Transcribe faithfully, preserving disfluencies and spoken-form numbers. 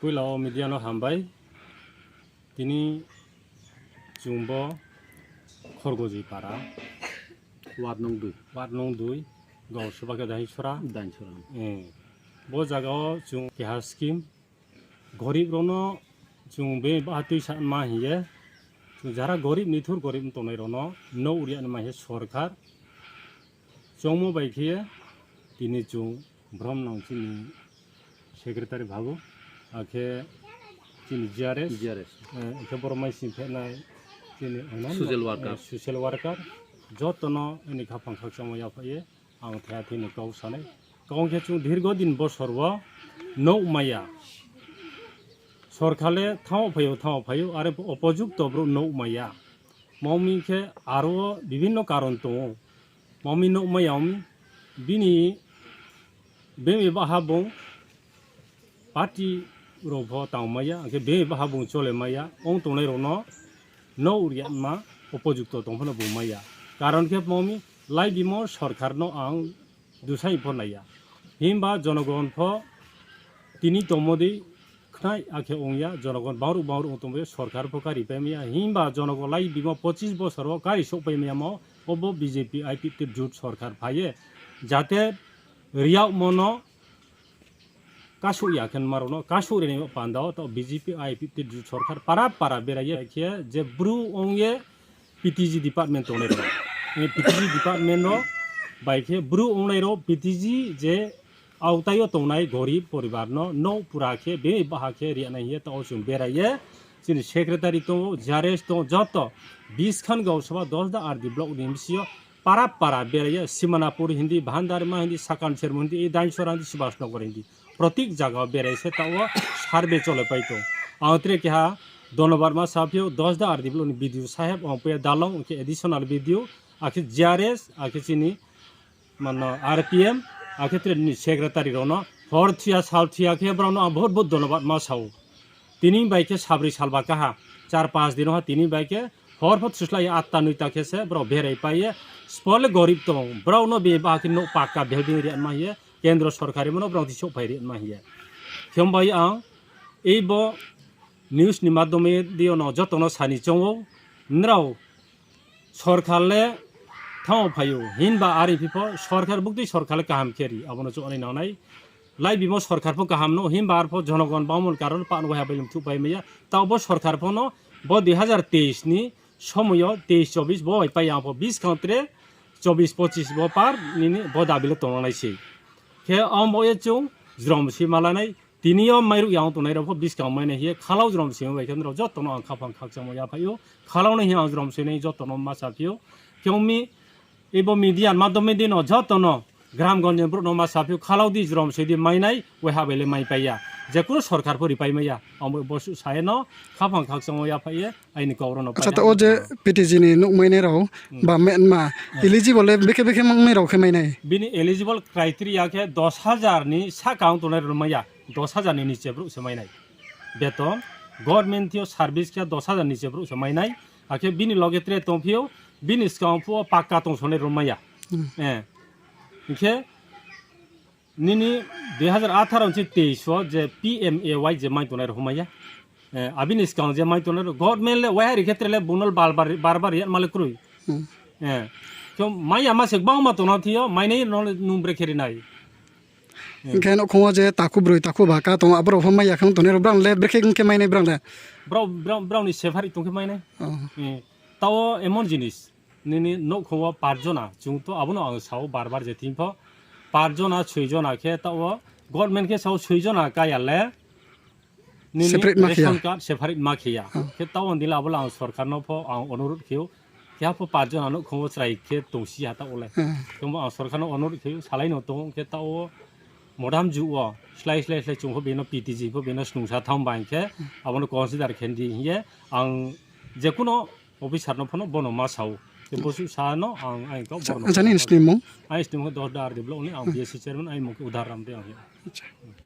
Poila o media no hambai. Tini chung bo Khorgoji para, ward nong dui, ward nong dui, gaon soba khe Dainsora. Dainsora. Eh, bo zaga wo chung keha scheme, gorib rao no chung be baha tuisa ma hing ye, chung jara gorib nithur gorib tongnai rao no nouh ri ya nai ma hing ye sorkar chongmo bai khe ye tini chung brom nang chini secretary babu, akhe chini G R S, G R S. Eh, akhe boro mai sing phenai chini onano, social worker, eh, social worker, joto no aini khaphang khakchangmo yaphaih ye ang thaiha thini kau sanai. Kau khe chung dirgo din bosor wo nouh mai ya. Sorkar le thanng phai ou, thanng phai ou, are upojukto brouh nouh mai ya. Mami khe aro bibhinno karon tong ou. Mami nouh mai ya, mami bini bemi baha bung party rao pho tang mai ya, akhe bemi baha bung chole mai ya, ong tongnai rao no nouh ri ya ma upojukto tong pho no bung mai ya. Karon khe mami lai bimo sorkar no ang dusai pho nai ya. Himba jonogon pho tini tongmo dei khnai akhe ong ya, jonogon bangruh bangruh ong tongmo ye sorkar pho kari pai mai ya. Himba jonogon lai bimo pochis bosor wo kari souh pai mai yamo, obo B J P I P F T jut sorkar phai ye, jate riyagmo no kasouh ya khe nma rao no kasouh ri nai panda wo, taoh B J P I P F T jut sorkar para para berai ye khe je bru ong ye P T G department tongnai rao, eh, P T G department rao bai khe bru ongnai rao P T G je aotai yo tongnai gorib poribar no nouh pura khe bini baha khe ri ya nai hing ye taoh wo chung berai ye, chini secretary tong ou, G R S tong ou, joto biskhan gaon soba Dasda R D block ni bsing yo para para berai ye, Simanapur hindi, Bhandarima hindi, Sakan Sermo hindi, Dainsora hindi, Subhas Nagar hindi, protik zaga wo berai se taoh wo survey chole pai tong. Ang tre keha donobad ma saphi ou, Dasda R D block ni B D O saheb, ang paiya dalong, akhe additional B D O, akhe G R S, akhe chini mano R P M, akhe tre ni secretary rao no, hor thuya sal thuya khe brao no ang bohut bohut donobad ma sa ou. Tini bai khe sabroi salba kaha, char panch din ha tini bai khe, hor pho thuslai ye atta noita khe se brao berai pai ye, spole gorib tong, brao no bini baha khe nouh pakka building ri ya ma hing ye, kendro sorkari mo no brao tisouh phai ri ya ma hing ye. Khe bai ang, ei bo news ni madhyome di yo no joto no sani choung ou, nrao sorkar le thanng phai ou, himba are phi pho sorkar buktui sorkar le kaham khe ri, abo no chouh nai nang nai. Lai bimo sorkar pho kaham no, himba ar pho jonogon bangmo ni karon pah no waiha bai le mthuh pai mai ya. Taoh bo sorkar pho no bo dui hazar teis ni somoi yo teis chobis bo bai pai ya pho biskang tre chobis pochis bo par nini bo dabi le tongnang nai se. Khe ang bo ye chung jrom se ma la nai. Tini yo mairuh ya ong tongnai rao pho biskang mai nai hing ye khalau jrom se bai khe nrao joto no ang khaphang khakchangmo yaphaih ou. Khalau nai hing ye ang jrom se nai joto no ma saphi ou. Khe ong mi, ebo media madhyome di no joto no gram gonj ni brouh no ma saphi ou, khalau di jrom se di mai nai, waiha bai le mai pai ya. Jekunu sorkar pho ri pai mai ya. Ang bo bosuh sa ye no khaphang khakchangmo yaphaih ye aini kau rao no. Acha, taoh wo je P T G ni nouh mai nai rao, ba metma, eligible le bekhe bekhe mang nai rao khe mai nai? Bini eligible criteria khe dos hajar ni sahka ong tongnai rao mai ya, dos hajar ni niche brouh se mai nai. Beton, government thing yo service khe dos hajar niche brouh se mai nai. Akhe bini loge tre tongphi ou, bini skang phuh wo pakka tongsonai rao mai ya. Hing khe nini dui hazar atharo ni teis wo je P M A Y je mai tongnai rao mai ya. Abini skang je mai tongnai rao government le waiha ri khe tre le bung no bar bar ri ya ma le kroi. Khe mai ya ma se gbangma tongna thing yo, mai nai no nung brekhe ri nai. Hing khe nouhkhong wo je takhu broi, takhu ba ka tong, abo rao pho mai ya khe ong tongnai rao, brao le brekhe ong khe mai nai brao le? Brao, brao, brao ni separate tong khe mai nai. Taoh emon jinis, nini nouhkhong wo par jona, chung to abo no ang sa ou bar bar je thing pho, par jona, soi jona khe taoh wo, government khe sa ou soi jona ka ya le, nini ration card separate ma khe ya. Khe taoh ang di le abo le ang sorkar no pho ang onurodh khe ou, keha pho par jona nouhkhong wo chrai khe tongsi ha taoh wo le. Khe bo ang sorkar no onurodh khe ou, salai no tong ou, khe taoh wo modam juh wo, slái slái slái chung pho bini P T G pho bini snungsa thanng ba hing khe, abo no consider khe di hing ye, ang jekunu officer no pho no bo no ma sa ou. Khe bosuh sa no ang, ang kau bo no. Aini snimung khe Dasda R D block ni ang B S C chairman, aini mung khe Udhar Ram de ang.